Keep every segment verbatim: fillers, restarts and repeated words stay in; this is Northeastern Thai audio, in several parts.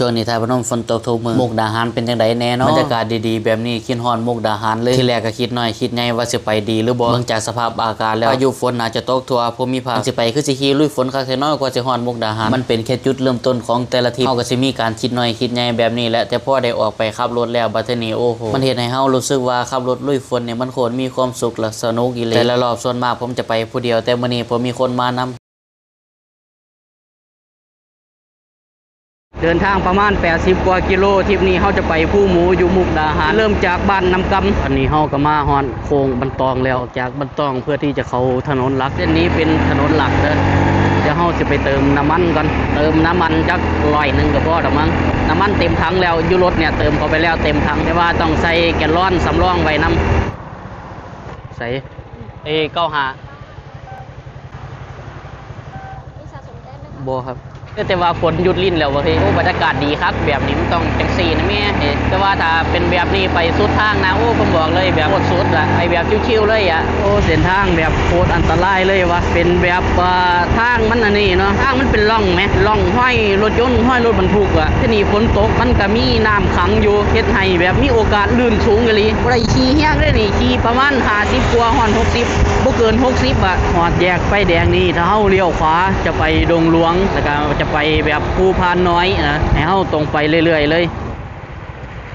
ช่วงนี้ไทยพนมฝนตกทุกมื้อ มุกดาหารเป็นจั่งใดแน่เนาะ บรรยากาศดีๆแบบนี้ คิดฮอดมุกดาหารเลย ทีแรกก็คิดน้อยคิดใหญ่ว่าสิไปดีหรือบ่ เบิ่งจากสภาพอากาศแล้ว พายุฝนน่าจะตกทั่วภูมิภาค สิไปคือสิขี่ลุยฝนคักแท้น้อย กว่าสิฮอดมุกดาหาร มันเป็นแค่จุดเริ่มต้นของแต่ละทริป เฮาก็สิมีการคิดน้อยคิดใหญ่แบบนี้แหละ แต่พอได้ออกไปขับรถแล้ว บัดทีนี้ โอ้โห มันเฮ็ดให้เฮารู้สึกว่าขับรถลุยฝนเนี่ย มันโคตรมีความสุขและสนุกอีหลี แต่ละรอบส่วนมากผมจะไปผู้เดียว แต่มื้อนี้ผมมีคนมานำ เดินทางประมาณแปดสิบกว่ากิโล ทริปนี้เฮาจะไปภูหมูอยู่มุกดาหาร เริ่มจากบ้านน้ำกำ อันนี้เฮาก็มาฮอดโค้งบ้านตองแล้ว ออกจากบ้านตองเพื่อที่จะเข้าถนนหลัก เส้นนี้เป็นถนนหลักเด้อ เดี๋ยวเฮาสิไปเติมน้ำมันก่อน เติมน้ำมันจักร้อยหนึ่งก็พอดอกมั้ง น้ำมันเต็มถังแล้ว อยู่รถเนี่ยเติมเข้าไปแล้วเต็มถัง แต่ว่าต้องใส่แกลลอนสำรองไว้นำ ใส่ เอ เก้าห้า มีสะสมแต้มไหมคะ บ่ครับ แต่ว่าฝนหยุดรินแล้วเว้ย โอ้ บรรยากาศดีคัก แบบนี้มันต้องจังซี่นะแม่ แต่ว่าถ้าเป็นแบบนี้ไปสุดทางนะ โอ้ ผมบอกเลยแบบโคตรสุดละ ไปแบบชิวๆเลยอะ โอ้ เส้นทางแบบโคตรอันตรายเลยวะ เป็นแบบ อ่า ทางมันอันนี้เนาะ ทางมันเป็นร่องแหม ร่องห้อยรถยนต์ ห้อยรถบรรทุกอะ ทีนี้ฝนตกมันก็มีน้ำขังอยู่ เฮ็ดให้แบบมีโอกาสลื่นสูงอีหลี บ่ได้ขี่แฮงเด้นี่ ขี่ประมาณห้าสิบกว่า ฮอดหกสิบ บ่เกินหกสิบอะ ฮอดแยกไฟแดงนี่ ถ้าเฮาเลี้ยวขวาจะไปดงหลวง แล้วก็จะไปแบบภูพานน้อยนะ ให้เฮาตรงไปเรื่อยๆเลย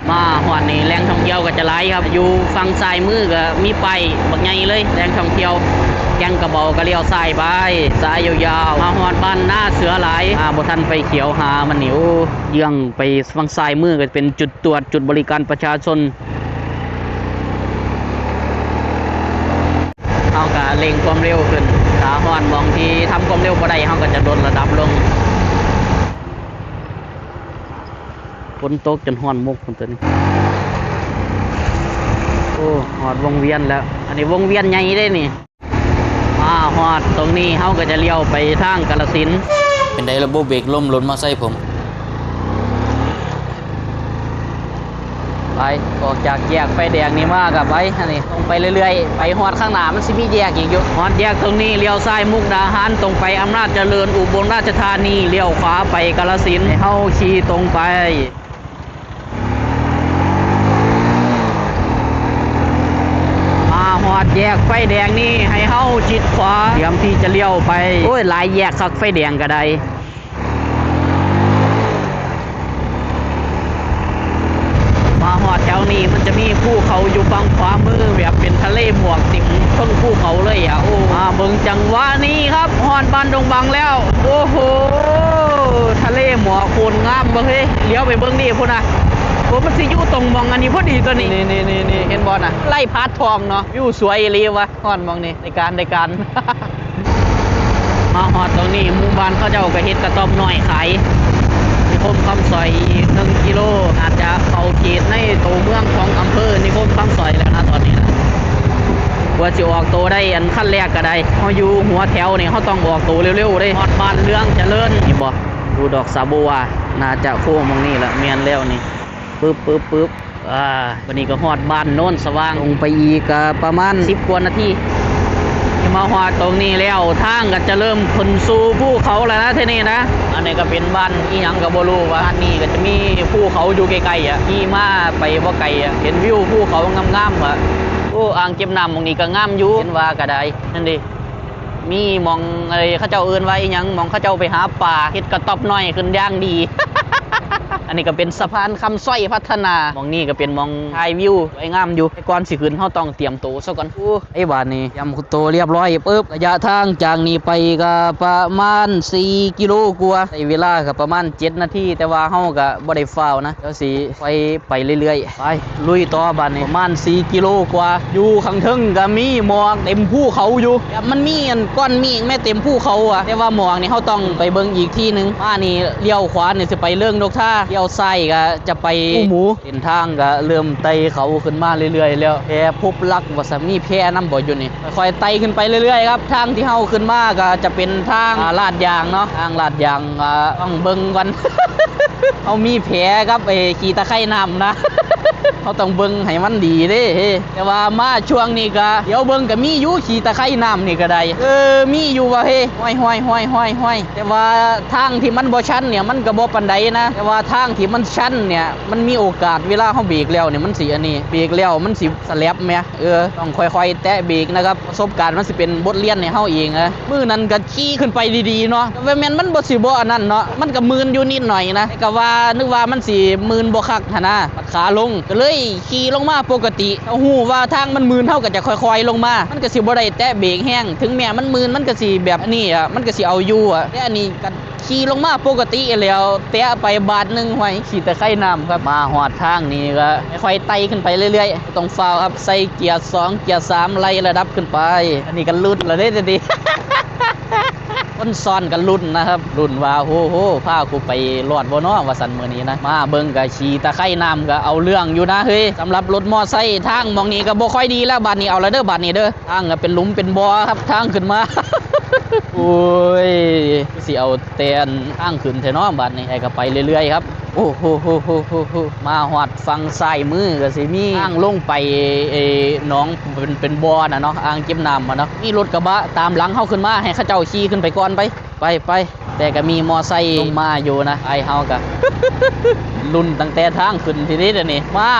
มาฮอดนี่แหล่งท่องเที่ยวก็จะหลายครับ อยู่ฝั่งซ้ายมือก็มีป้ายบักใหญ่เลย แหล่งท่องเที่ยว แก่งกระเบาก็เลี้ยวซ้ายไป ซ้ายยาวๆ มาฮอดบ้านนาเสือหลาย อ่า บ่ทันไฟเขียวหามันนี่ โอ้ เยื้องไปฝั่งซ้ายมือก็เป็นจุดตรวจ จุดบริการประชาชน เฮาก็เร่งความเร็วขึ้น ถ้าฮอดหม่องที่ทำความเร็วบ่ได้ เฮาก็จะลดระดับลง ฝนตกจนฮ้อนมุกพุ้นตัวนี้ โอ้ ฮอดวงเวียนแล้ว อันนี้วงเวียนใหญ่เด้นี่ มาฮอดตรงนี้เฮาก็จะเลี้ยวไปทางกาฬสินธุ์ เป็นไดระบบเบรกลมรถมอไซค์ผม ไป ออกจากแยกไฟแดงนี่มาก็ไป อันนี้ตรงไปเรื่อยๆ ไปฮอดข้างหน้ามันสิมีแยกอีกอยู่ ฮอดแยกตรงนี้เลี้ยวซ้ายมุกดาหาร ตรงไปอำนาจเจริญ อุบลราชธานี เลี้ยวขวาไปกาฬสินธุ์ ให้เฮาขี่ตรงไป มาฮอดแยกไฟแดงนี่ให้เฮาชิดขวา เตรียมที่จะเลี้ยวไป โอ้ย หลายแยกคักไฟแดงก็ได้ มาฮอดแถวนี้มันจะมีภูเขาอยู่ฝั่งขวามือ แบบเป็นทะเลหมอกเต็มเทิงภูเขาเลยอ่ะ โอ้ มาเบิ่งจังหวะนี้ครับ ฮอดบ้านดงบังแล้ว โอ้โห ทะเลหมอกโคตรงามบ่เฮ้ย เลี้ยวไปเบิ่งนี่พุ้นนะ โอ้ มันสิอยู่ตรงหม่องอันนี้พอดีตัวนี้ นี่นี่นี่นี่ เห็นบ่น่ะ ไร่พานทองเนาะ วิวสวยอีหลีวะ ฮอดหม่องนี้ ได้การ ได้การ มาฮอดตรงนี้ หมู่บ้านเขาเจ้าก็เฮ็ดกระต๊อบน้อยขาย นิคมคำสร้อยอีกหนึ่งกิโล อาจจะเข้าเขตในตัวเมืองของอำเภอนิคมคำสร้อยแล้วนะ ตอนนี้นะ กว่าสิออกตัวได้อันคันแรกก็ได้ เฮาอยู่หัวแถวนี่ เฮาต้องออกตัวเร็วๆเด้ ฮอดบ้านเรืองเจริญ นี่บ่ ดูดอกสาบัว น่าจะโค้งหม่องนี้ละ แม่นแล้วนี่ ปึ๊บปึ๊บปึ๊บ อ่า วันนี้ก็ฮอดบ้านโนนสว่าง ตรงไปอีกก็ประมาณสิบกว่านาที ที่มาฮอดตรงนี้แล้ว ทางก็จะเริ่มขึ้นสู่ภูเขาแล้วนะที่นี่นะ อันนี้ก็เป็นบ้านอีหยังก็บ่รู้ว่า อันนี้ก็จะมีภูเขาอยู่ใกล้ๆอ่ะ ขี่มาไปบ่ไกลอ่ะ เห็นวิวภูเขางามๆอ่ะ โอ้ อ่างเก็บน้ำหม่องนี้ก็งามอยู่ เห็นว่าก็ได้ นั่นดิ มีหม่องไอ้เขาเจ้าเอิ้นว่าอีหยัง หม่องเขาเจ้าไปหาปลา เฮ็ดกระต๊อบน้อยขึ้นอย่างดี อันนี้ก็เป็นสะพานคำสร้อยพัฒนา หม่องนี้ก็เป็นหม่องถ่ายวิวสวยงามอยู่ แต่ก่อนสิขึ้นเฮาต้องเตรียมตัวซะก่อน โอ้ ไอ้บาดนี้เตรียมตัวเรียบร้อยปึ๊บ ระยะทางจากนี้ไปก็ประมาณสี่กิโลกว่า ใช้เวลาก็ประมาณเจ็ดนาที แต่ว่าเฮาก็บ่ได้ฟ้าวนะ เดี๋ยวสิค่อยไปเรื่อยๆ ไป ลุยต่อบัดนี้ ประมาณสี่กิโลกว่า อยู่ข้างเทิงก็มีหมอกเต็มภูเขาอยู่ แบบมันมีอันก้อนเมฆแม่เต็มภูเขาอะ แต่ว่าหมอกนี่เฮาต้องไปเบิ่งอีกที่หนึ่ง มานี่เลี้ยวขวานี่สิไปเริงนกทา เลี้ยวซ้ายก็จะไปภูหมู เส้นทางก็เริ่มไต่เขาขึ้นมาเรื่อยๆแล้ว แพพบรักว่าซั่น มีแพนำบ่อยู่นี่ ค่อยๆไต่ขึ้นไปเรื่อยๆครับ ทางที่เฮาขึ้นมาก็จะเป็นทาง อ่า ลาดยางเนาะ ทางลาดยาง อ่า ต้องเบิ่งก่อน เฮามีแพกับไอ้ขี้ตะไคร่น้ำนะ เฮาต้องเบิ่งให้มันดีเด้เฮ้ แต่ว่ามาช่วงนี้ก็เดี๋ยวเบิ่งก็มีอยู่ ขี้ตะไคร่น้ำนี่ก็ได้ เออ มีอยู่ว่าเฮ้ ห้อยๆๆๆๆ แต่ว่าทางที่มันบ่ชันเนี่ยมันก็บ่ปานใดนะ แต่ว่าทางที่มันชันเนี่ยมันมีโอกาสเวลาเฮาเบรกแล้วเนี่ยมันสิอันนี้ เบรกแล้วมันสิสแลปแหม เออ ต้องค่อยๆแตะเบรกนะครับ ประสบการณ์มันสิเป็นบทเรียนให้เฮาเองนะ มื้อนั้นก็ขี่ขึ้นไปดีๆเนาะ แต่ว่าแม่นมันบ่สิบ่อันนั้นเนาะ มันก็มื่นอยู่นิดหน่อยนะ แต่ก็ว่านึกว่ามันสิมื่นบ่คักหั้นนะ บัดขาลงก็เลยขี่ลงมาปกติ เฮาฮู้ว่าทางมันมื่น เฮาก็จะค่อยๆลงมา มันก็สิบ่ได้แตะเบรกแฮง ถึงแม้มันมื่น มันก็สิแบบอันนี้อะ มันก็สิเอาอยู่อะ แต่อันนี้ก็ ขี่ลงมาปกติแล้ว แตะไปบาทหนึ่ง ห้อย ขี้ตะไคร่น้ำครับ มาฮอดทางนี้ก็ค่อยๆไต่ขึ้นไปเรื่อยๆ บ่ต้องฟ้าวครับ ใส่เกียร์สอง เกียร์สาม ไล่ระดับขึ้นไป อันนี้ก็ลุ้นแล้วเด้ทีนี้ คนซ้อนก็ลุ้นนะครับ ลุ้นว่า โหโห พากูไปรอดบ่น้อ ว่าซั่นมื้อนี้นะ มาเบิ่งก็ขี้ตะไคร่น้ำก็เอาเรื่องอยู่นะเฮ้ย สำหรับรถมอไซค์ ทางหม่องนี้ก็บ่ค่อยดีแล้ว บาดนี้เอาละเด้อ บาดนี้เด้อ ทางก็เป็นหลุมเป็นบ่อครับ ทางขึ้นมา โอ้ย สิเอาแต่ทางขึ้นแท้เนาะ บาดนี้ แต่ก็ไปเรื่อยๆครับ โอ้โห มาฮอดฝั่งซ้ายมือก็สิมีทางลงไป เอ่อ หนอง เป็น เป็นบ่อน่ะเนาะ อ่างเก็บน้ำอะเนาะ มีรถกระบะตามหลังเฮาขึ้นมา ให้เขาเจ้าขี่ขึ้นไปก่อนไป ไป ไป แต่ก็มีมอไซค์ลงมาอยู่นะ ไอ้เฮาก็ ลุ้นตั้งแต่ทางขึ้นทีนี้เดี๋ยวนี้ มา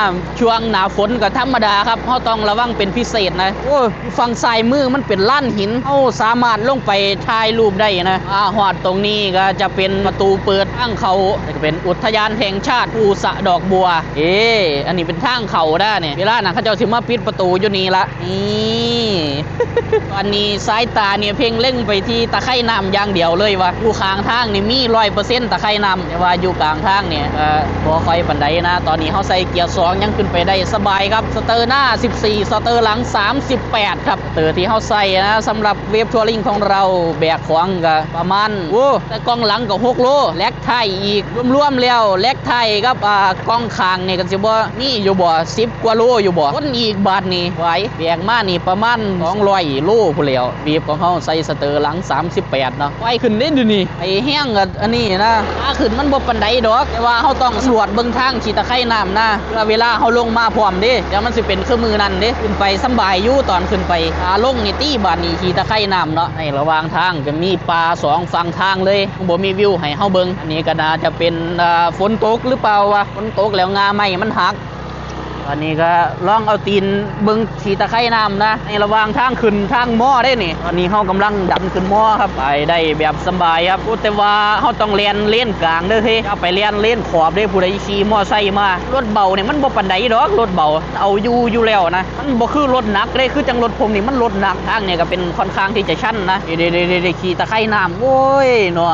ช่วงหน้าฝนก็ธรรมดาครับ เฮาต้องระวังเป็นพิเศษนะ โอ้ย ฝั่งซ้ายมือมันเป็นลานหิน เฮาสามารถลงไปถ่ายรูปได้นะ อ่า ฮอดตรงนี้ก็จะเป็นประตูเปิดทางเข้า ก็เป็นอุทยานแห่งชาติภูสะดอกบัว เอ้ อันนี้เป็นทางเข้าเด้อเนี่ย เวลานั้นเขาเจ้าสิมาปิดประตูอยู่นี่ละ นี่ ตอนนี้สายตาเนี่ยเพ่งเล็งไปที่ตะไคร่น้ำอย่างเดียวเลยว่า อยู่ข้างทางนี่มีร้อยเปอร์เซ็นต์ตะไคร่น้ำ แต่ว่าอยู่กลางทางเนี่ย เอ่อ บ่ค่อยปานใดนะ ตอนนี้เฮาใส่เกียร์สองยังขึ้นไปได้สบายครับ สเตอร์หน้าสิบสี่ สเตอร์หลังสามสิบแปดครับ สเตอร์ที่เฮาใส่นะ สำหรับเวฟทัวริงของเรา แบกของก็ประมาณ โอ้ แต่กล่องหลังก็หกโล แล็กท้ายอีก รวมๆแล้ว แล็กท้ายกับ อ่า กล่องข้างนี่ก็สิบ่มีอยู่บ่ สิบกว่าโลอยู่บ่ คนอีกบาดนี่ ไหว แบกมานี่ประมาณสองร้อยโลพู้นแหล้ว เวฟของเฮาใส่สเตอร์หลังสามสิบแปดเนาะ ไหวขึ้นเด้เดี๋ยวนี้ ไอ้แฮงก็อันนี้นะ ขาขึ้นมันบ่ปานใดดอก แต่ว่าเฮาต้องสำรวจเบิ่งทางขี้ตะไคร่น้ำนะ เพื่อเวลาเฮาลงมาพร้อมเด้ เดี๋ยวมันสิเป็นคือมื้อนั้นเด้ ขึ้นไปสำบายอยู่ตอนขึ้นไป ขาลงนี่ติบาดนี่ขี้ตะไคร่น้ำเนาะ ในระหว่างทางก็มีป่าสองฝั่งทางเลย บ่มีวิวให้เฮาเบิ่ง อันนี้ก็น่าจะเป็น อ่า ฝนตกหรือเปล่าวะ ฝนตกแล้วง่าไม้มันหัก ตอนนี้ก็ลองเอาตีนเบิ่งขี้ตะไคร่น้ำนะ ในระหว่างทางขึ้นทางมอเด้นี่ ตอนนี้เฮากำลังดันขึ้นมอครับ ไปได้แบบสบายครับ โอ้ แต่ว่าเฮาต้องแล่นเลนกลางเด้อเฮ้ย อย่าไปแล่นเลนขอบเด้อ ผู้ใดขี่มอไซค์มา รถเบาเนี่ยมันบ่ปานใดดอก รถเบา เอาอยู่อยู่แล้วนะ มันบ่คือรถหนักเด้ คือจังรถผมนี่มันรถหนัก ทางเนี่ยก็เป็นค่อนข้างที่จะชันนะ เด้ๆๆๆ ขี้ตะไคร่น้ำ โอ้ยเนาะ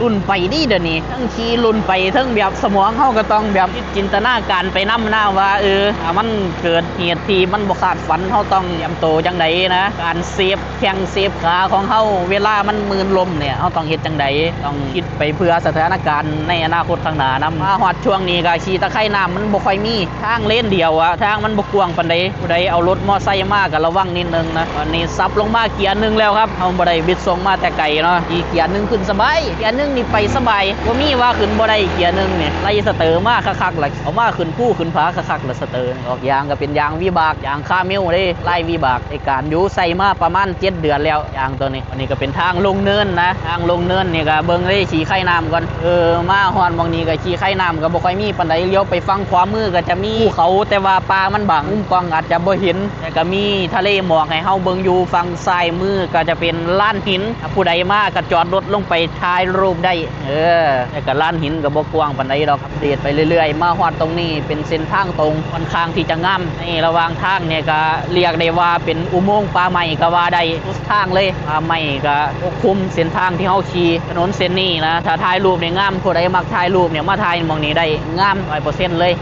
ลุ้นไปนี่เดี๋ยวนี้ ทั้งขี่ลุ้นไป ทั้งแบบสมองเฮาก็ต้องแบบคิดจินตนาการไปนำนะว่า เออ ถ้ามันเกิดเหตุที่มันบ่คาดฝัน เฮาต้องเตรียมตัวจังใดนะ การเซฟแข้งเซฟขาของเฮา เวลามันมื่นล้มเนี่ย เฮาต้องเฮ็ดจังใด ต้องคิดไปเผื่อสถานการณ์ในอนาคตข้างหน้านำ มาฮอดช่วงนี้ก็ขี้ตะไคร่น้ำมันบ่ค่อยมี ทางเลนเดียวอะ ทางมันบ่กว้างปานใด ผู้ใดเอารถมอไซค์มาก็ระวังนิดนึงนะ ตอนนี้สับลงมาเกียร์หนึ่งแล้วครับ เฮาบ่ได้บิดส่งมาแต่ไกลเนาะ อีกเกียร์หนึ่งขึ้นสบาย เกียร์หนึ่งนี่ไปสบาย บ่มีว่าขึ้นบ่ได้ เกียร์หนึ่งนี่ ไล่สเตอร์มาคักๆล่ะ เอามาขึ้นภูขึ้นผาคักๆล่ะ สเตอร์นี่ ออกยางก็เป็นยางวิบาก ยางคาเมลเด้ ลายวิบาก ไอ้การอยู่ใส่มาประมาณเจ็ดเดือนแล้ว ยางตัวนี้ อันนี้ก็เป็นทางลงเนินนะ ทางลงเนินนี่ก็เบิ่งเลยขี้ไคร่น้ำก่อน เออ มาฮอดหม่องนี้ก็ขี้ไคร่น้ำก็บ่ค่อยมีปานใด เลี้ยวไปฝั่งขวามือก็จะมีภูเขา แต่ว่าป่ามันบัง มุมกล้องอาจจะบ่เห็น แต่ก็มีทะเลหมอกให้เฮาเบิ่งอยู่ ฝั่งซ้ายมือก็จะเป็นลานหิน ถ้าผู้ใดมาก็จอดรถลงไปถ่ายรูปได้ เออ แต่ก็ลานหินก็บ่กว้างปานใดดอก อัปเดตไปเรื่อยๆ มาฮอดตรงนี้เป็นเส้นทางตรง ค่อนข้างที่จะงาม ในระหว่างทางเนี่ยก็เรียกได้ว่าเป็นอุโมงค์ป่าไม้ก็ว่าได้ สุดทางเลย ป่าไม้ก็ปกคลุมเส้นทางที่เฮาขี่ ถนนเส้นนี้นะ ถ้าถ่ายรูปเนี่ยงาม ผู้ใดมักถ่ายรูปเนี่ยมาถ่ายหม่องนี้ได้ งามร้อยเปอร์เซ็นต์เลย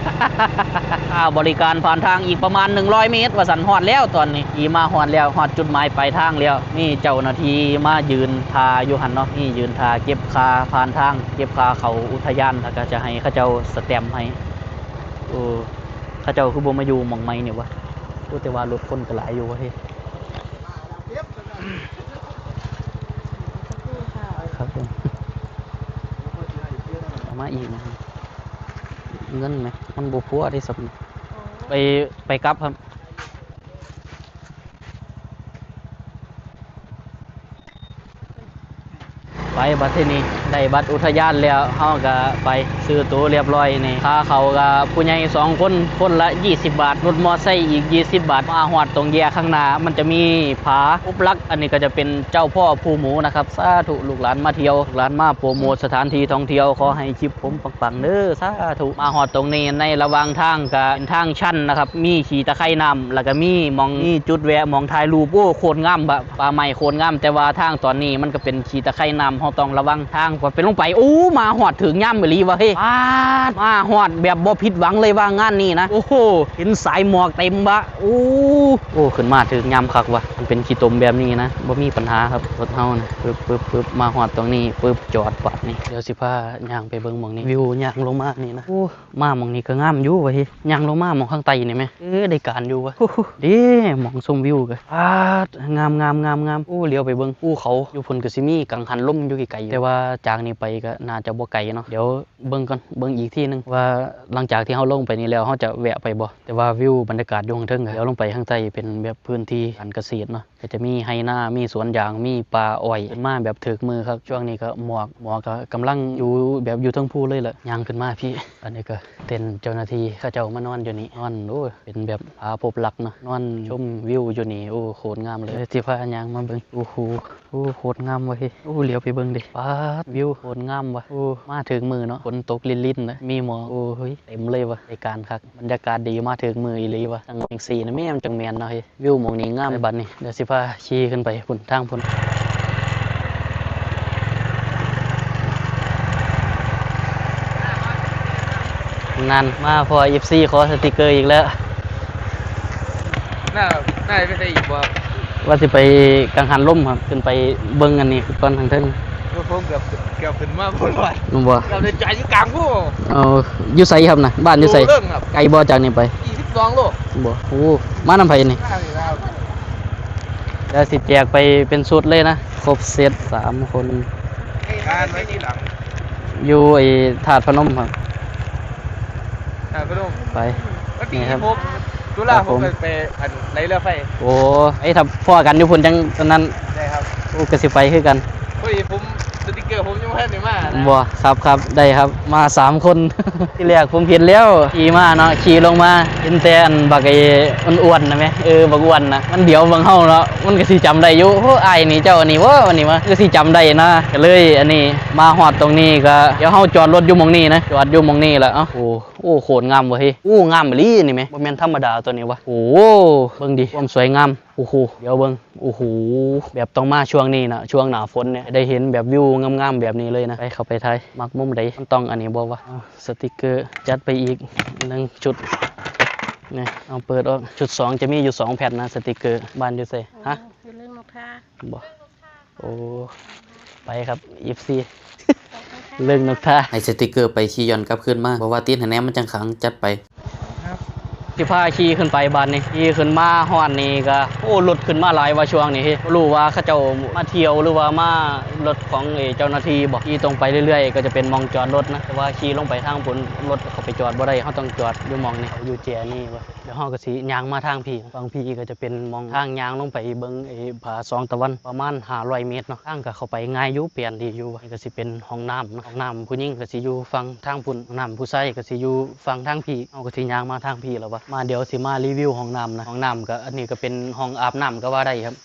ค่าบริการผ่านทางอีกประมาณหนึ่งร้อยเมตร ว่าซั่น ฮอดแล้วตอนนี้ ขี่มาฮอดแล้ว ฮอดจุดหมายปลายทางแล้ว นี่เจ้าหน้าที่มายืนท่าอยู่หั่นเนาะ นี่ยืนท่าเก็บค่าผ่านทาง เก็บค่าเข้าอุทยาน แล้วก็จะให้เขาเจ้าสแตมป์ให้ โอ้ เขาเจ้าคือบ่มาอยู่หม่องใหม่นี่วะ โอ้ แต่ว่ารถคนก็หลายอยู่วะเฮ้ย ครับผม เอามาอีกนะ เงินไหม มันบ่พอได้สัก ไป ไปกลับครับ ไปบัดทีนี้ ได้บัตรอุทยานแล้ว เฮาก็ไปซื้อตั๋วเรียบร้อยนี่ ค่าเข้าก็ผู้ใหญ่สองคน คนละยี่สิบบาท รถมอไซค์อีกยี่สิบบาท มาฮอดตรงแยกข้างหน้า มันจะมีผาพบรัก อันนี้ก็จะเป็นเจ้าพ่อภูหมูนะครับ สาธุ ลูกหลานมาเที่ยว ลูกหลานมาโปรโมทสถานที่ท่องเที่ยว ขอให้คลิปผมปังๆเด้อ สาธุ มาฮอดตรงนี้ ในระหว่างทางก็เป็นทางชันนะครับ มีขี้ตะไคร่น้ำ แล้วก็มีหม่อง มีจุดแวะ หม่องถ่ายรูป โอ้ โคตรงาม ป่า ป่าไม้โคตรงาม แต่ว่าทางตอนนี้มันก็เป็นขี้ตะไคร่น้ำ เฮาต้องระวังทาง พอเป็นลงไป โอ้ มาฮอดถืกยามอีหลีวะเฮ้ย ป๊าด มาฮอดแบบบ่ผิดหวังเลยว่างานนี้นะ โอ้โห เห็นสายหมอกเต็มวะ โอ้ โอ้ ขึ้นมาถืกยามคักวะ มันเป็นขี้ตมแบบนี้นะ บ่มีปัญหาครับ รถเฮานะ ปึ๊บปึ๊บปึ๊บ มาฮอดตรงนี้ ปึ๊บ จอดบัดนี่ เดี๋ยวสิพาย่างไปเบิ่งหม่องนี้ วิวย่างลงมานี่นะ โอ้ มาหม่องนี้ก็งามอยู่วะเฮ้ย ย่างลงมาหม่องข้างใต้นี่แหม เออ ได้การอยู่วะ โอ้โห เด้ หม่องชมวิวก็ ป๊าด งามงามงามงาม โอ้ เหลียวไปเบิ่งภูเขา อยู่พุ้นก็สิมีกังหันลมอยู่ไกลๆอยู่ แต่ว่าจากนี้ไปก็น่าจะบ่ไกลเนาะ เดี๋ยวเบิ่งก่อน เบิ่งอีกทีหนึ่งว่าหลังจากที่เฮาลงไปนี่แล้ว เฮาจะแวะไปบ่ แต่ว่าวิวบรรยากาศอยู่ข้างเทิงก็ เดี๋ยวลงไปข้างใต้เป็นแบบพื้นที่การเกษตรเนาะ ก็จะมีไฮ่นา มีสวนยาง มีป่าอ้อย ขึ้นมาแบบถืกมือครับ ช่วงนี้ก็หมอก หมอกก็กำลังอยู่แบบอยู่เทิงภูเลยแหละ ย่างขึ้นมาพี่ อันนี้ก็เต็นท์เจ้าหน้าที่เขาเจ้ามานอนอยู่นี่ นอน โอ้ย เป็นแบบผาพบรักเนาะ นอนชมวิวอยู่นี่ โอ้ โคตรงามเลย สิพาย่างมาเบิ่ง โอ้โห โอ้ โคตรงามเว้ย โอ้ เหลียวไปเบิ่งดิ ป๊าด วิวโคตรงามว่ะ โอ้ มาถืกมือเนาะ ฝนตกลินๆนะ มีหมอก โอ้ เฮ้ย เต็มเลยว่ะ ได้การคัก บรรยากาศดี มาถืกมืออีหลีว่ะ จังจังซี่นะแม่นจังแม่นเนาะเฮ้ย วิวหม่องนี้งาม ไปบัดนี้ เดี๋ยวสิพาขี่ขึ้นไปพุ้น ทางพุ้น นั่น มาพ้อ เอฟซี ขอสติกเกอร์อีกแล้ว น่า น่าไปใส่อีกบ่ ว่าสิไปกังหันลมครับ ขึ้นไปเบิ่งอันนี้ก่อนทางเทิง รถผมเกือบ เกือบขึ้นมาบ่รอด บ่ เกือบได้จอดอยู่กลางภู เอา อยู่ไสครับน่ะ บ้านอยู่ไส โลเรื่องครับ ไกลบ่จากนี่ไป ยี่สิบสองโล บ่ โอ้ มานำไผนี่ มานี่ครับ แล้วสิแจกไปเป็นชุดเลยนะ ครบเซตสามคน งานไว้ที่หลัง อยู่ไอ้ธาตุพนมครับ ธาตุพนม ไป วันที่ นี่ครับ ยี่สิบหก ตุลา ครับผม ผมไป ไปอันไหลเรือไฟ โอ้ ไอ้ถ้าพ้อกันอยู่พุ้นจังตอนนั้น ได้ครับ โอ้ ก็สิไปคือกัน พอดีผมสติกเกอร์ผมยังบ่ทันได้มานะ บ่ ครับ ครับ ได้ครับ มาสามคน ที่แรกผมเห็นแล้ว ขี่มาเนาะ ขี่ลงมา เห็นแต่อันบักไอ้อ้วนๆนะแม่ เออ บักอ้วนนะ มันเดี๋ยวบังเฮาเนาะ มันก็สิจำได้อยู่ โอ้ อ้ายนี่เจ้าอันนี้บ่ อันนี้วะ ก็สิจำได้นะ ก็เลยอันนี้ มาฮอดตรงนี้ก็ เดี๋ยวเฮาจอดรถอยู่หม่องนี้นะ จอดอยู่หม่องนี้ละ เอ้า โอ้ โอ้ โคตรงามเว้ย โอ้ งามอีหลีนี่แม บ่แม่นธรรมดาตัวนี้วะ โอ้ เบิ่งดิ ความสวยงาม โอ้โห เดี๋ยวเบิ่ง โอ้โห แบบต้องมาช่วงนี้นะ ช่วงหน้าฝนเนี่ย ได้เห็นแบบวิวงามๆแบบนี้เลยนะ ไป เข้าไปถ่าย มักมุมใด มันต้องอันนี้บ่วะ เอาสติกเกอร์ จัดไปอีกหนึ่งชุด นี่ เอาเปิดออก ชุดสองจะมีอยู่สองแผ่นนะ สติกเกอร์ บ้านอยู่ไส ฮะ อยู่เรื่องนกท่า บ่ โอ้ ไปครับ เอฟซี เรื่องนกท่า ให้สติกเกอร์ไป ขี่ย้อนกลับคืนมา บ่ว่าติดให้แหน่ มันจั่งขัง จัดไป สิพาขี่ขึ้นไปบัดนี้ ขี่ขึ้นมาฮอดนี่ก็ โอ้ รถขึ้นมาหลายว่าช่วงนี้ บ่รู้ว่าเขาเจ้ามาเที่ยวหรือว่ามารถของเอเจ้าหน้าที่บ่ ขี่ตรงไปเรื่อยๆ ก็จะเป็นหม่องจอดรถนะ แต่ว่าขี่ลงไปทางพุ้น รถเขาไปจอดบ่ได้ เฮาต้องจอดอยู่หม่องนี้ อยู่แจนี่วะ เดี๋ยวเฮาก็สิย่างมาทางพี้ ฝั่งพี้ก็จะเป็นหม่องทางย่างลงไปเบิ่งไอ้ผาสองตะวัน ประมาณห้าร้อยเมตรเนาะ ทางก็เข้าไปง่ายอยู่ เปลี่ยนดีอยู่ นี่ก็สิเป็นห้องน้ำเนาะ ห้องน้ำผู้หญิงก็สิอยู่ฝั่งทางพุ้น ห้องน้ำผู้ชายก็สิอยู่ฝั่งทางพี้ เฮาก็สิย่างมาทางพี้แล้ววะ มาเดี๋ยวสิมารีวิวห้องน้ำนะ ห้องน้ำก็ อันนี้ก็เป็นห้องอาบน้ำก็ว่าได้ครับ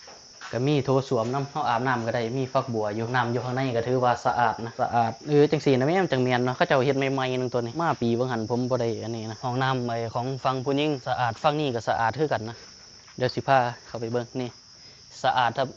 ก็มีโถส้วมนำ เฮาอาบน้ำก็ได้ มีฝักบัวอยู่ น้ำอยู่ข้างในก็ถือว่าสะอาดนะ สะอาด เออ จั่งซี้นะแม่ มันจั่งแม่นเนาะ เขาเจ้าเฮ็ดใหม่ๆหนึ่งตัวนี้ มาปีบ่หั้นผมบ่ได้อันนี้นะ ห้องน้ำไอ้ของฝั่งผู้หญิงสะอาด ฝั่งนี้ก็สะอาดคือกันนะ เดี๋ยวสิพาเข้าไปเบิ่ง นี่ สะอาดครับ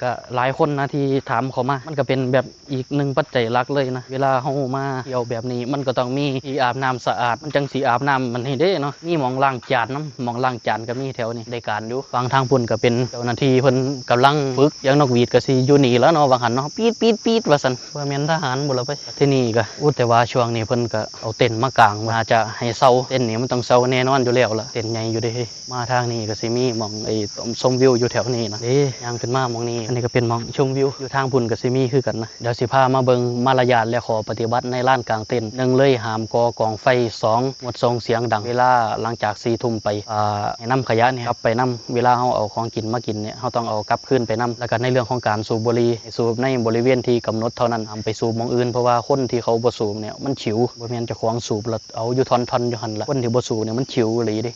ก็หลายคนนะที่ถามเข้ามา มันก็เป็นแบบอีกหนึ่งปัจจัยหลักเลยนะ เวลาเฮามาเที่ยวแบบนี้ มันก็ต้องมีที่อาบน้ำสะอาด มันจั่งสิอาบน้ำมันให้เด้เนาะ มีหม่องล้างจานนำ หม่องล้างจานก็มีแถวนี้ ได้การอยู่ ฝั่งทางพุ้นก็เป็นเจ้าหน้าที่เพิ่นกำลังฝึก เสียงนกหวีดก็สิอยู่นี่แล้วเนาะ ว่าหั้นเนาะ ปี๊ดปี๊ดปี๊ดว่าซั่น บ่แม่นทหารบ่ล่ะไป ที่นี่ก็ อู้ แต่ว่าช่วงนี้เพิ่นก็เอาเต็นท์มากาง น่าจะให้เช่า เต็นท์นี่มันต้องเช่าแน่นอนอยู่แล้วล่ะ เต็นท์ใหญ่อยู่เด้ มาทางนี้ก็สิมีหม่องไอ้ชมวิวอยู่แถวนี้นะ เด้ ย่างขึ้นมาหม่องนี้ อันนี้ก็เป็นหม่องชมวิว อยู่ทางพุ้นก็สิมีคือกันนะ เดี๋ยวสิพามาเบิ่งมารยาทและข้อปฏิบัติในลานกางเต็นท์ หนึ่งเลยห้ามก่อกองไฟ สองงดส่งเสียงดัง เวลาหลังจากสี่ทุ่มไป อ่า ให้นำขยะนี่กลับไปนำ เวลาเฮาเอาของกินมากินเนี่ย เฮาต้องเอากลับคืนไปนำ แล้วก็ในเรื่องของการสูบบุหรี่ ให้สูบในบริเวณที่กำหนดเท่านั้น ห้ามไปสูบหม่องอื่น เพราะว่าคนที่เขาบ่สูบเนี่ยมันฉิว บ่แม่นเจ้าของสูบแล้วเอาอยู่ท่อนๆอยู่หั่นล่ะ คนที่บ่สูบเนี่ยมันฉิวอีหลีเด้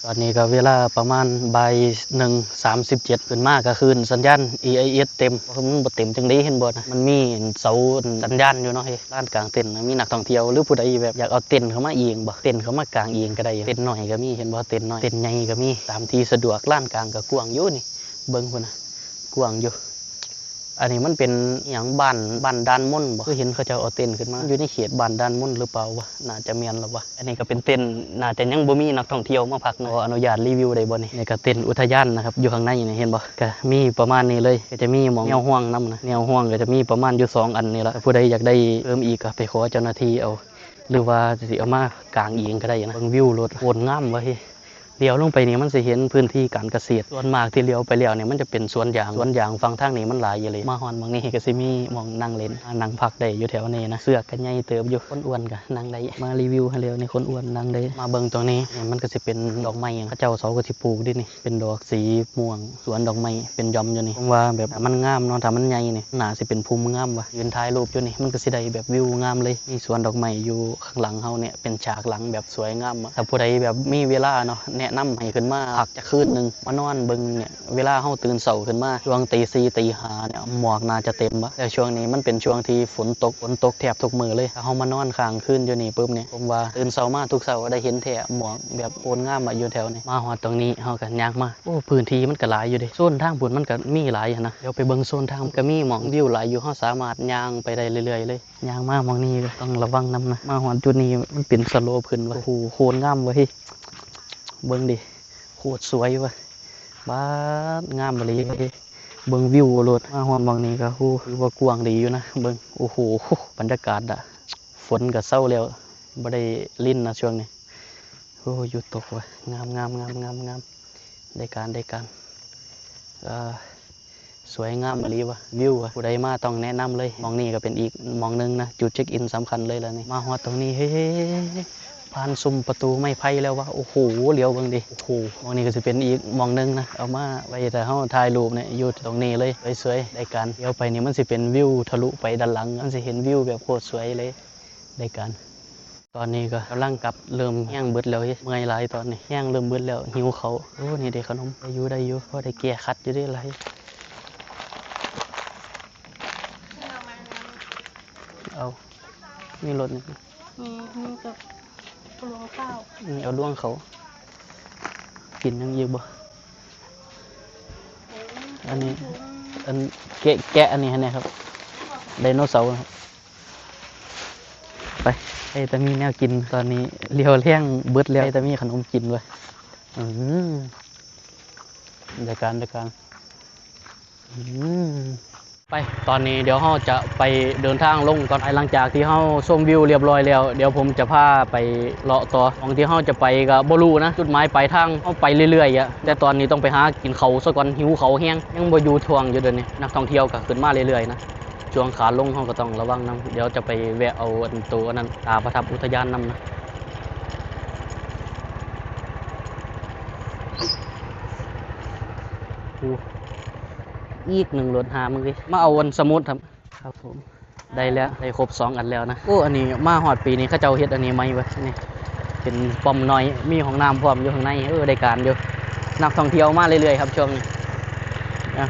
ตอนนี้ก็เวลาประมาณบ่ายหนึ่งสามสิบเจ็ด ขึ้นมาก็คลื่นสัญญาณ เอ ไอ เอส เต็ม มันบ่เต็มจั่งใด๋ เห็นบ่นะ มันมีเสาสัญญาณอยู่เนาะ เฮ้ย ลานกางเต็นท์นะ มีนักท่องเที่ยวหรือผู้ใดแบบอยากเอาเต็นท์เข้ามาเองบ่ เต็นท์เข้ามากางเองก็ได้ เต็นท์น้อยก็มี เห็นบ่ เต็นท์น้อย เต็นท์ใหญ่ก็มี ตามที่สะดวก ลานกางก็กว้างอยู่นี่ เบิ่งพุ้นนะ กว้างอยู่ อันนี้มันเป็นอิหยัง บ้าน บ้านด่านมนบ่ คือเห็นเขาเจ้าเอาเต็นท์ขึ้นมา อยู่ในเขตบ้านด่านมนหรือเปล่าวะ น่าจะแม่นละวะ อันนี้ก็เป็นเต็นท์ น่าจะยังบ่มีนักท่องเที่ยวมาพักนะ ขออนุญาตรีวิวได้บ่นี่ นี่ก็เต็นท์อุทยานนะครับ อยู่ข้างในนี่ เห็นบ่ ก็มีประมาณนี้เลย ก็จะมีหม่องแนวห่วงนำนะ แนวห่วงก็จะมีประมาณอยู่สองอันนี่ละ ผู้ใดอยากได้เพิ่มอีกก็ไปขอเจ้าหน้าที่เอา หรือว่าสิเอามากางเองก็ได้นะ เบิ่งวิวโลด โคตรงามเว้ย เลี้ยวลงไปนี่มันสิเห็นพื้นที่การเกษตร ส่วนมากที่เลี้ยวไปแล้วเนี่ยมันจะเป็นสวนยาง สวนยางฝั่งทางนี้มันหลายอยู่เลย มาฮอดหม่องนี้ก็สิมีหม่องนั่งเล่น นั่งพักได้อยู่แถวนี้นะ เสือกก็ใหญ่เติบอยู่ คนอ้วนก็นั่งได้ มารีวิวให้แล้วนี่ คนอ้วนนั่งได้ มาเบิ่งตรงนี้ มันก็สิเป็นดอกไม้ เขาเจ้าเขาก็สิปลูกเด้นี่ เป็นดอกสีม่วง สวนดอกไม้เป็นหย่อมอยู่นี่ ผมว่าแบบถ้ามันงามเนาะ ถ้ามันใหญ่นี่ น่าสิเป็นภูมิงามว่ะ ยืนถ่ายรูปอยู่นี่ มันก็สิได้แบบวิวงามเลย มีสวนดอกไม้อยู่ข้างหลังเฮาเนี่ย เป็นฉากหลังแบบสวยงามอะ ถ้าผู้ใดแบบมีเวลาเนาะ แนะนำให้ขึ้นมาพักจักคืนหนึ่ง มานอนเบิ่งเนี่ย เวลาเฮาตื่นเช้าขึ้นมา ช่วงตีสี่ตีห้าเนี่ย หมอกน่าจะเต็มวะ แต่ช่วงนี้มันเป็นช่วงที่ฝนตก ฝนตกแทบทุกมื้อเลย ถ้าเฮามานอนค้างคืนอยู่นี่ปุ๊บเนี่ย ผมว่าตื่นเช้ามาทุกเช้าได้เห็นแท้ หมอกแบบโคตรงามอะ อยู่แถวนี้ มาฮอดตรงนี้ เฮาก็ย่างมา โอ้ พื้นที่มันก็หลายอยู่เด้ โซนทางพุ้นมันก็มีหลายหั้นนะ เดี๋ยวไปเบิ่งโซนทาง มันก็มีหม่องวิวหลายอยู่ เฮาสามารถย่างไปได้เรื่อยๆเลย ย่างมาหม่องนี้ก็ต้องระวังนำนะ มาฮอดจุดนี้มันเป็นสโลปขึ้นว่ะ โอ้โห โคตรงามเว้ย เบิ่งดิ โคตรสวยว่ะ บาด งามอีหลีเว้ย เบิ่งวิวโลด มาฮอดหม่องนี้ก็ โอ้ ถือว่ากว้างดีอยู่นะ เบิ่ง โอ้โห บรรยากาศอะ ฝนก็เซาแล้ว บ่ได้รินนะช่วงนี้ โอ้ หยุดตกว่ะ งามๆๆๆ ได้การ ได้การ เอ่อ สวยงามอีหลีว่ะ วิวว่ะ ผู้ใดมาต้องแนะนำเลย หม่องนี้ก็เป็นอีกหม่องหนึ่งนะ จุดเช็คอินสำคัญเลยล่ะนี่ มาฮอดตรงนี้ เฮ้ย ผ่านซุมประตูไม้ไผ่แล้ววะ โอ้โห เหลียวเบิ่งดิ โอ้โห หม่องนี้ก็สิเป็นอีกหม่องหนึ่งนะ เอามาไว้ถ้าเฮาถ่ายรูปเนี่ย อยู่ตรงนี้เลย สวยๆ ได้การ เดี๋ยวไปนี่มันสิเป็นวิวทะลุไปด้านหลัง มันสิเห็นวิวแบบโคตรสวยเลย ได้การ ตอนนี้ก็กำลังกลับ เริ่มแฮงเบิดแล้วเฮ้ย เมื่อยหลายตอนนี้ แฮงเริ่มเบิดแล้ว หิวข้าว โอ้ นี่เด้ขนม ได้อยู่ ได้อยู่ พอได้แก้คัดอยู่เด้หลาย เอา มีรถนี่ มี มีกับรวงข้าว อืม เอารวงข้าว กินหยังอีกบ่ อันนี้ อันแกะ แกะอันนี้ให้แหน่ครับ ไดโนเสาร์ครับ ไป ไอ้ตามีแนวกิน ตอนนี้เรียวแรงเบิดแล้ว ไอ้ตามีขนมกินเว้ย อืม ได้การ ได้การ อืม ไป ตอนนี้เดี๋ยวเฮาจะไปเดินทางลงก่อน หลังจากที่เฮาชมวิวเรียบร้อยแล้ว เดี๋ยวผมจะพาไปเลาะต่อ หม่องที่เฮาจะไปก็บ่รู้นะ จุดหมายปลายทาง เฮาไปเรื่อยๆอะ แต่ตอนนี้ต้องไปหากินข้าวซะก่อน หิวข้าวแฮง ยังบ่อยู่ท้องอยู่เดี๋ยวนี้ นักท่องเที่ยวก็ขึ้นมาเรื่อยๆนะ ช่วงขาลงเฮาก็ต้องระวังนำ เดี๋ยวจะไปแวะเอาอันโตอันนั้น ตาประทับอุทยานนำนะ โอ้ อีกหนึ่งรถหามึงดิ มาเอาอันสมุดครับ ครับผม ได้แล้ว ได้ครบสองอันแล้วนะ โอ้ อันนี้มาฮอดปีนี้เขาเจ้าเฮ็ดอันนี้ใหม่เว้ย นี่ เป็นป้อมน้อย มีห้องน้ำพร้อมอยู่ข้างใน เออ ได้การอยู่ นักท่องเที่ยวมาเรื่อยๆครับช่วงนี้ อ่ะ